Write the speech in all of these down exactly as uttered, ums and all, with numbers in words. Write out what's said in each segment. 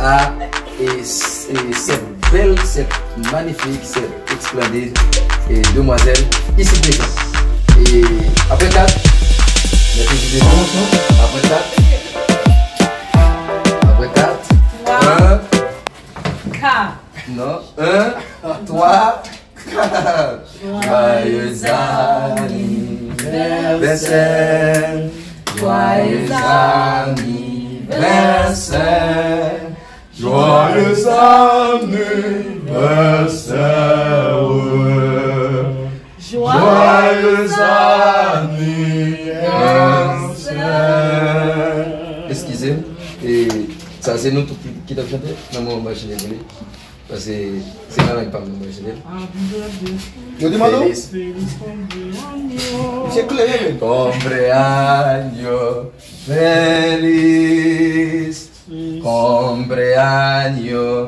A, e, s- e, cette belle, cette magnifique, cette splendide e demoiselle ici présente. E apre kat, mete vide non, non. Apre kat, apre kat, un, Ka. non, un, trois, quatre. Joyeux anniversaire, joyeux anniversaire, joyeux anniversaire, joyeux anniversaire. Eskize m, e sa se nou tout ki, ki t ap chante nan moman m pa chante pou li. Paske se nan lang pa m nan mwen chante. Yo te mande w? Feliz Misye klere men. Cumpleaños feliz. Cumpleaños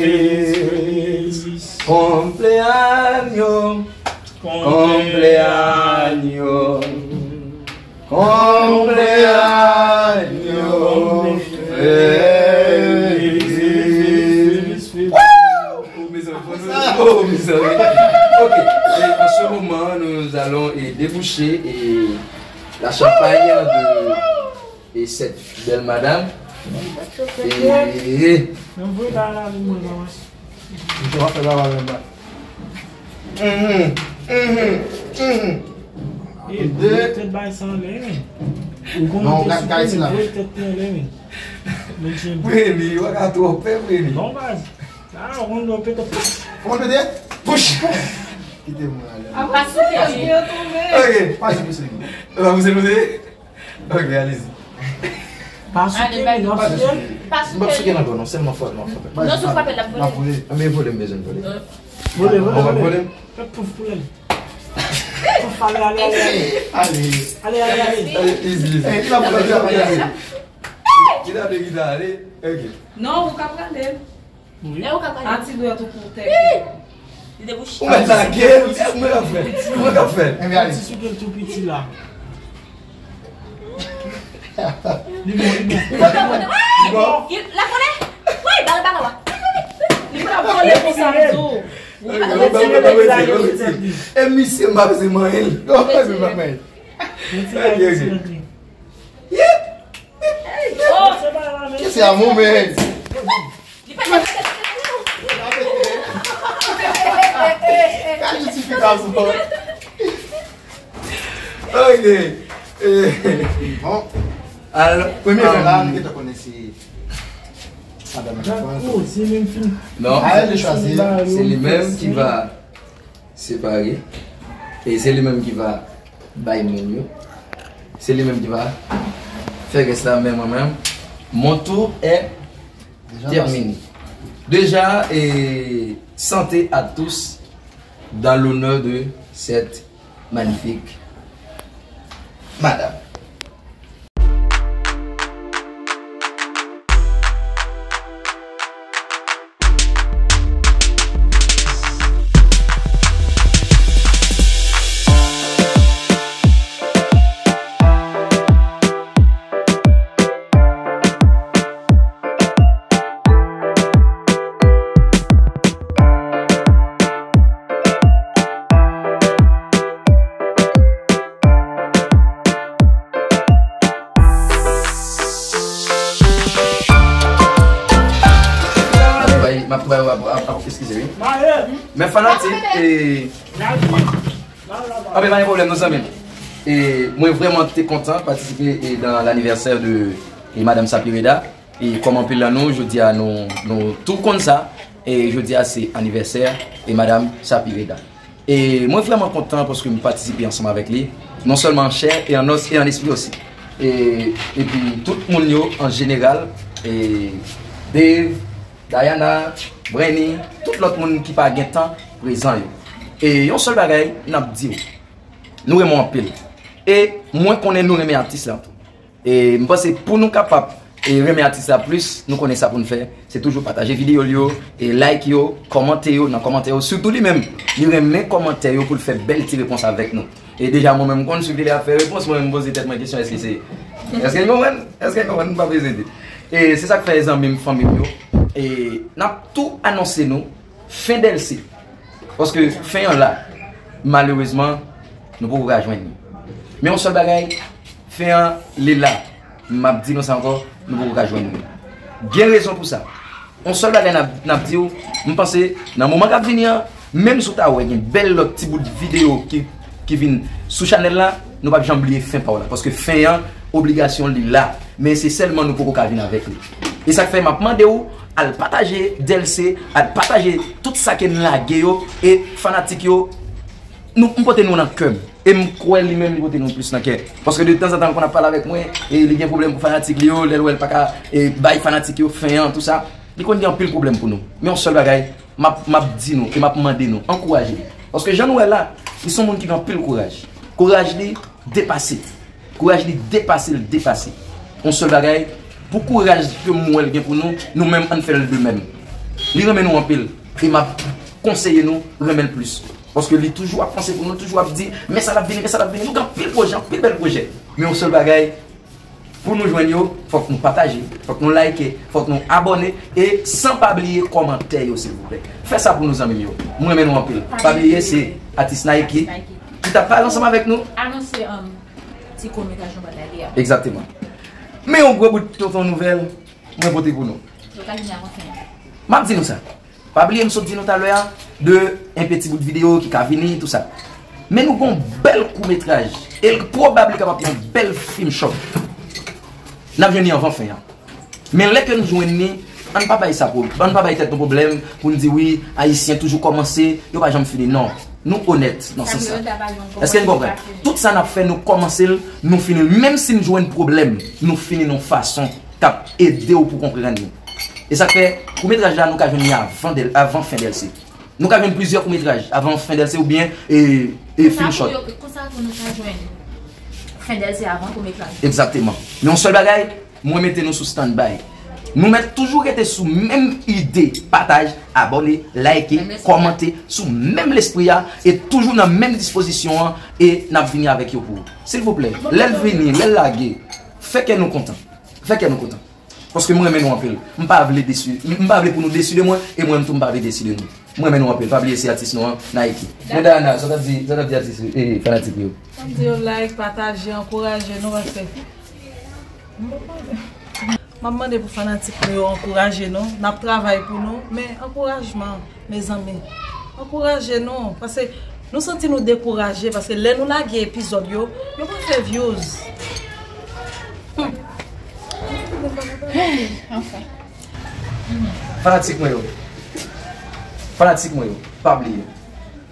feliz. Cumpleaños. Cumpleaños. Cumpleaños feliz. Oh, mezanmi, oh, mezanmi. Ok, e an se moman, nous allons e déboucher e la champagne de e cette belle madame. E Nan vre pa la li mwen nan wè. Mwen te wap fè travay anba. Mhm, mhm, mhm. E voye tèt bay sa anlè men. Ou konn Non, te gad, gad, sou sila. Voye tèt li anlè men. Men jen. Premi, ou pa ka twò pè, Premi. Non baz. La ou konn do pete. Kòman pete? Pouch! Kite mwen ale. Apa sou ke li yo tonbe. Ok, Pa jwe pou se li. e pa pou se nou te? Ok, allez-y. Pa sou ke li non Pa jwe sou pou se li. Pa sou M pa sou ke gen li. Ankò non, sèlman fòt mwen fòt. Non, sou frape l ap M ap vole. Vole. Anben vole m bezwen vole. Vole, Bon, vole, vole vole. m. Fè pouf pou lè. Pouf ale, ale, ale. Ale. Ale, ale, ale. Allez, easy, easy. Ey, ki la pou ale? Ki la pe gita ale? Ok. Non, ou ka prale. Wi. E ou ka prale. A ti dwèt ou pou tèt. Ou mèt lage, ou mèt ap fè. Ou mèt ap fè. Enben ale. Ti sou ke l tou piti la. Li bon, li bon. Bon. La konnen? Wi, bal bal wa. Li pa vole pou sa m di w. E misye m pa bezwen manyen l. Non, mwen pa manyen. Retire, retire, retire. Oh, Kese a moman. li pete, pete, pete. Ka jistifye sa sou. Ok. E, Bon. Alò, Premye fè la, nou um, gentan konnen se Madam Frans. Dakò, se menm fin. Non, A, li chwazi. Se li menm ki va separe. E se li menm ki va bay moun yo. Se li menm ki va fè rès la, men mwen menm, mon tour est Deja terminé. Déjà, et santé à tous dans l'honneur de cette magnifique madame. Bay, m ap bay, ap, ap, ap, eskize wi. Men fanatik, e, anben pa gen pwoblèm non zanmi m. E mwen vrèman te kontan patisipe e dan lanivèsè de e Madam Sapireda. E kòm anpil nan nou, jodi a nou, nou tou konn sa. E jodi a se anivèsè e Madam Sapireda. E mwen vrèman kontan paske m patisipe ansanm avèk li, non sèlman an chè e an nòs e an espri osi. E epi tout moun yo an jeneral, e Dave, Diana, Brenny, tout lòt moun ki pa gen tan prezan yo. E yon sèl bagay n ap di w, nou renmen w anpil. E mwen konnen nou renmen atis la tou. E m panse pou nou kapab e renmen atis la plis, nou konnen sa pou n fè, se toujou pataje videyo l yo, e like yo, kòmante yo nan kòmantè yo, sitou li menm, li renmen kòmantè yo pou l fè bèl ti repons avèk nou. E deja mwen menm m konn swiv li lè l ap fè repons, mwen menm m poze tèt mwen kesyon èske se, èske l konprann? Èske l konprann? M pa bezwen di. E se sa k fè, zanmi m, fanmi m yo, e n ap tou anonse nou fen Dèlse. Paske fen an la, malerezman, nou poko ka jwenn li. Men yon sèl bagay, fen an, li la. M ap di nou sa ankò, nou poko ka jwenn li. Gen rezon pou sa. Yon sèl bagay n ap, n ap di w, m panse, nan moman k ap vini an, menm si w ta wè gen bèl lòt ti bout videyo ki, ki vin sou chanèl la, nou p ap janm bliye fen pa w la. Paske fen an, obligasyon li la. Men se sèlman nou poko ka vin avèk li. E sa k fè m ap mande w, al pataje Dèlse, al pataje tout sa ke n lage yo, e fanatik yo, nou, m pote nou nan kè m. E m kwè li menm li pote nou plis nan kè. Paske de tanzantan l konn ap pale avèk mwen, e li gen pwoblèm pou fanatik li yo, lè l wè l pa ka, e, bay fanatik yo fen an, tou sa. Li konn gen anpil pwoblèm pou nou. Men yon sèl bagay, m ap, m ap di nou, e m ap mande nou, ankouraje li. Paske jan nou wè la, li se yon moun ki gen anpil kouraj. Kouraj li depase. Kouraj li depase, l depase. Yon sèl bagay, pou kouraj ke m wè l gen pou nou, nou menm ann fè l de menm. Li renmen nou anpil, e m ap konseye nou renmen l plis. Paske li toujou ap panse pou nou, toujou ap di, men sa l ap vini, men sa l ap vini. Nou gen anpil pwojè, anpil bèl pwojè. Men yon sèl bagay, pou nou jwenn yo, fòk nou pataje, fòk nou like, fòk nou abòne, e san pa bliye kòmantè yo, silvouplè. Fè sa pou nou, zanmi m yo. M renmen nou anpil. Pa bliye, se atis Nike ki t ap pale ansanm avèk nou. Anonse, um, ti koumètraj nou pral lage a. Egzakteman. Men yon gwo bout tonton nouvèl mwen pote pou nou. Yo ka vini avan fen an. M ap di nou sa. Pa bliye m sot di nou talè a de enpe ti bout videyo ki ka vini, tou sa. Men nou gon bèl koumètraj. E l pwobab li kapab yon bèl fim chòk. N ap jwenn li anvan fen an. Men lè ke n jwenn li, ann pa bay sa pwob-, ann pa bay tèt nou pwoblèm pou n di wi, Ayisyen toujou kòmanse, yo pa janm fini. Non, nou onèt nan sans sa. Èske n konprann? Tout sa n ap fè, nou kòmanse l, nou fini l. Menm si n jwenn pwoblèm, nou fini l yon fason k ap ede w pou w konprann li. E sa k fè, koumètraj la, nou ka jwenn li avan Dèl-, avan fen Dèlse. Nou ka jwenn plizyè koumètraj avan fen Dèlse oubyen, e, e, fim chòt. Konsa pou yo, konsa pou nou ka jwenn fen Dèlse avan koumètraj. Egzakteman. Men yon sèl bagay, mwen mete nou sou standby. Nou mèt toujou rete sou menm ide, pataj, abòne, like, kòmante, sou menm lespri a, e toujou nan menm dispozisyon an, e n ap vini avèk yo pou ou. Silvouplè, lè l vini, lè l lage, fè kè nou kontan. Fè kè nou kontan. Paske mwen renmen nou anpil. M pa vle desi, m pa vle pou nou desi de mwen, e mwen menm tou m pa vle desi de nou. Mwen renmen nou anpil. Pa bliye se atis nou an, Nike. Men Dayana, sa w t ap di, sa w t ap di atis, e, fanatik yo? M ap di yo like, pataje, ankouraje nou, paske m ap mande pou fanatik nou yo ankouraje nou. N ap travay pou nou, men ankourajman. Mezanmi, ankouraje nou, paske nou santi nou dekouraje, paske lè nou lage epizòd yo, yo pa fè views. Hmm. Anfen. Fanatik mwen yo, fanatik mwen yo, pa bliye.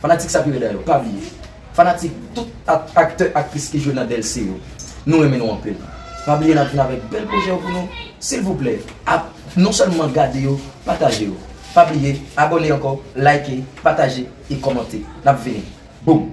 Fanatik Sapireda yo, pa bliye. Fanatik tout ak-, aktè, aktris ki jwe nan Dèlse yo, nou renmen nou anpil. Pa bliye n ap vin avèk bèl pwojè yo pou nou. Silvouplè, ap, non sèlman gade yo, pataje yo. Pa bliye, abòne ankò, like, pataje e kòmante. N ap vini. Boom!